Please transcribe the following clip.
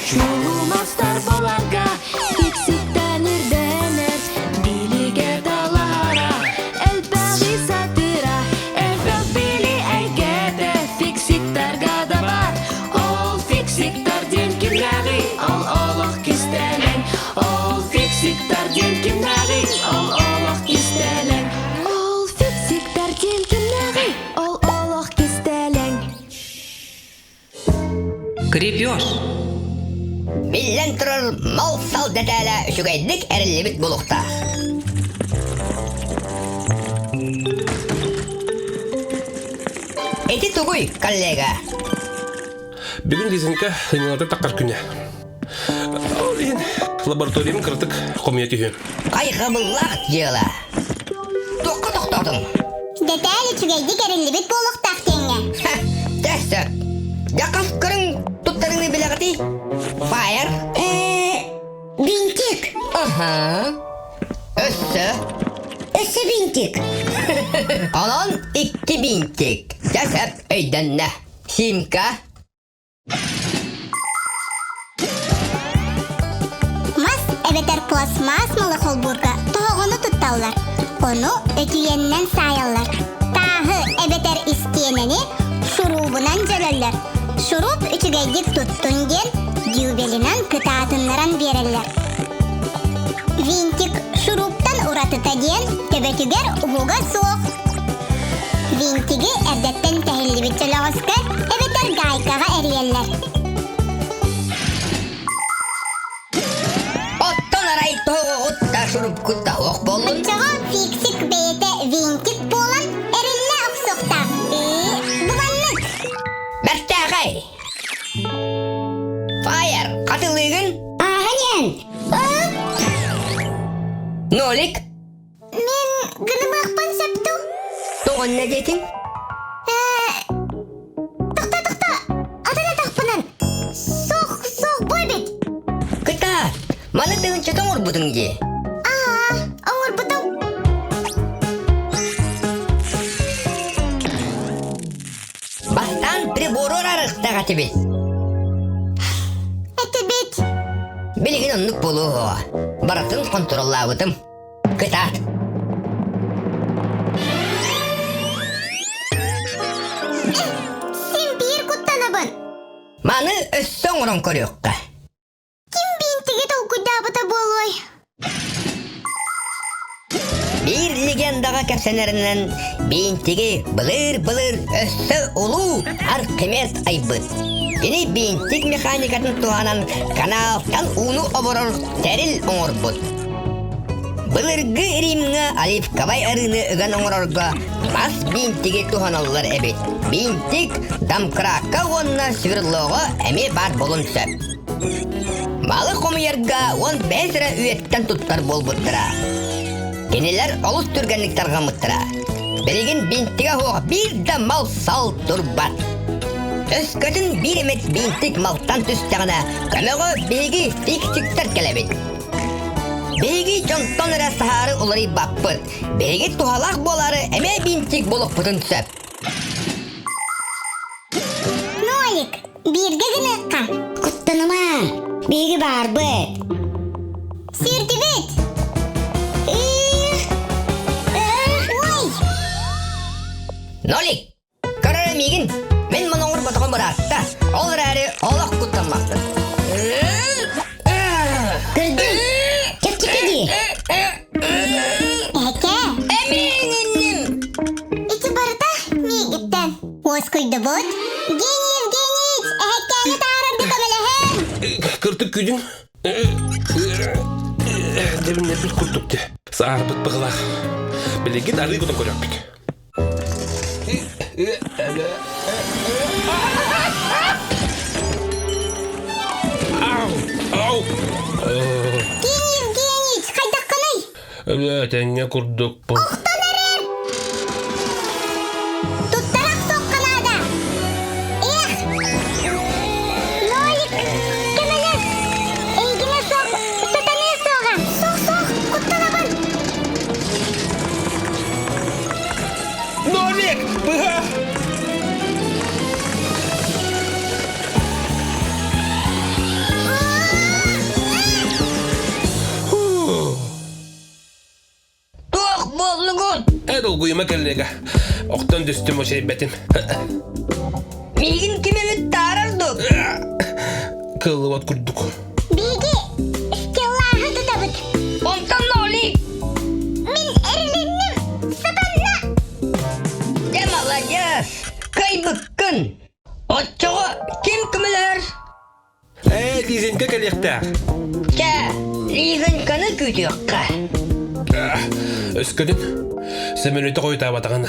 Чулумастар баларга тикситтэн үрдэнэр, билигэ талаһара, элбэҕи сатыыра, элбэх били эйгэтэ фиксиктарга да бар. Ол фиксиктар диэн кимнээҕий? Ол олох кистэлэҥ. Ол фиксиктар диэн кимнээҕий? Ол олох кистэлэҥ. Ол фиксиктар диэн кимнээҕий? Ол олох кистэлэҥ. Крепеж. Биллэн турар, мал-сал дэтээлэ үчүгэйдик эриллибит булуктаах. Ити тугуй, коллега? Бүгүн Лизенька сынньалата таххар күнэ. Ол иһин лабораториям кыратык хомуйа түһүөм. Хайҕабыллаах дьыала. Туохха тохтоотуҥ? Дэтээл үчүгэйдик эриллибит буолуохтаах диэҥҥэ. Тэссэ. Дьахас көрүҥ туттарыыны билэҕитий? Фаер? Ээ, бинтик. Аха. Өссө? Өссө бинтик. Онон икки бинтик. Дьэ сөп өйдөннө. Симка? Мас эбэтэр пластмасс малы холбуурга тоһоҕону тутталлар. Ону өтүйэннэн саайаллар. Тааһы эбэтэр истиэнэни шурубунан дьөлөллөр. Шуруп үчүгэйдик туттун диэн дюбелинэн кытаатыннаран биэрэллэр. Винтик шуруптан уратыта диэн төбөтүгэр уһуга суох. Винтиги эрдэттэн тэһиллибит дьөлөҕөскө эбэтэр гаайкаҕа эрийэллэр. Оттон арай тоһоҕоҕут да шурупкут да суох буоллун? Оччоҕо фиксик бэйэтэ винтик буолан эриллэ охсуохтаах. Бу маннык. Бэртээхэй! Фаер, хатылыыгын? Ааһан иһэн. Нолик? Мин гынымыахпын сөп дуу? Тоҕонно диэтиҥ? Ээ, тохто, тохто, атын атахпынан. Суох, суох бу эбит. Кытаат, маны тыһыынчата оҥорбутуҥ дии. Аа, оҥорбутум. Бастаан прибору арарыахтаах этибит. Этибит. Билигин оннук буолуо. Барытын хонтуруоллаабытым. Кытаат. Син биир куттанабын. Маны өссө оҥорон көрүөххэ. Ким биинтиги толкуйдаабыта буолуой? Биир легендаҕа кэпсэнэринэн биинтиги былыр-былыр өссө улуу Архимед айбыт. Кини биинтик механикатын туһанан каналтан ууну оборор тэрил оҥорбут. Былыргы Римҥэ оливковай арыыны ыган оҥорорго мас биинтиги туһаналлар эбит. Биинтик домкракка уонна сверлоҕа эмиэ баар буолуон сөп. Малы хомуйарга 15 эрэ үйэттэн туттар буолбуттара. Кинилэр олус түргэнник тарҕаммыттара. Билигин бинтигэ суох биир да мал-сал турбат. Өскөтүн биир эмит бинтик малтан түстэҕинэ, көмөҕө биһиги фиксиктэр кэлэбит. Биһиги дьонтон эрэ саһаары уларыйбаппыт. Биһиги туһалаах буолаары эмиэ бинтик буолуохпутун сөп. Нолик, бииргэ гыныахха. Куттаныма, биһиги баарбыт. Сүүрдүбүт. Ой! Нолик, Көрөр миигин, мин муну оҥорботоҕум быраатта, ол эрээри олох куттаммаппын. Көрдүм, чэпчэки дии. Эһэкээ, Эмиин инним! ити барыта миигиттэн. Уоскуйдубут. Гений Евгеньевич, эһэккээни таһаарарга көмөлөһөн! Кыртык күүтүҥ. Дебиннэрбит курдук де. Саарбыт быһылаах. Билигин арыы кутан көрөкпүт. Ау! Ау! Гений Евгеньевич, хайдаххыный? Этэҥҥэ курдукпун. Охтон эрэр! Туттарах суохха наада! Эх! Нолик, көмөлөс! Эйигинэ суох, сатаныа суоҕа! Суох-суох, куттанабын! Быһа! Туох буоллугут? Э, долгуйума коллега. Охтон түстүм очайбэтим. Миигин ким эмит таарар дуо? Кыллыбат курдук. Биһиги стеллааһы тутабыт. Онтон Ноли! Мин эрилинним, сатанна! Дьэ маладьыас! Кыайбыккын! Оччоҕо ким көмөлөһөр? Ээ, Лизенька кэлиэхтээх. Чэ, Лизоньканы күүтүөххэ. Өскөтүн сөмөлүөтэ хойутаабатаҕына.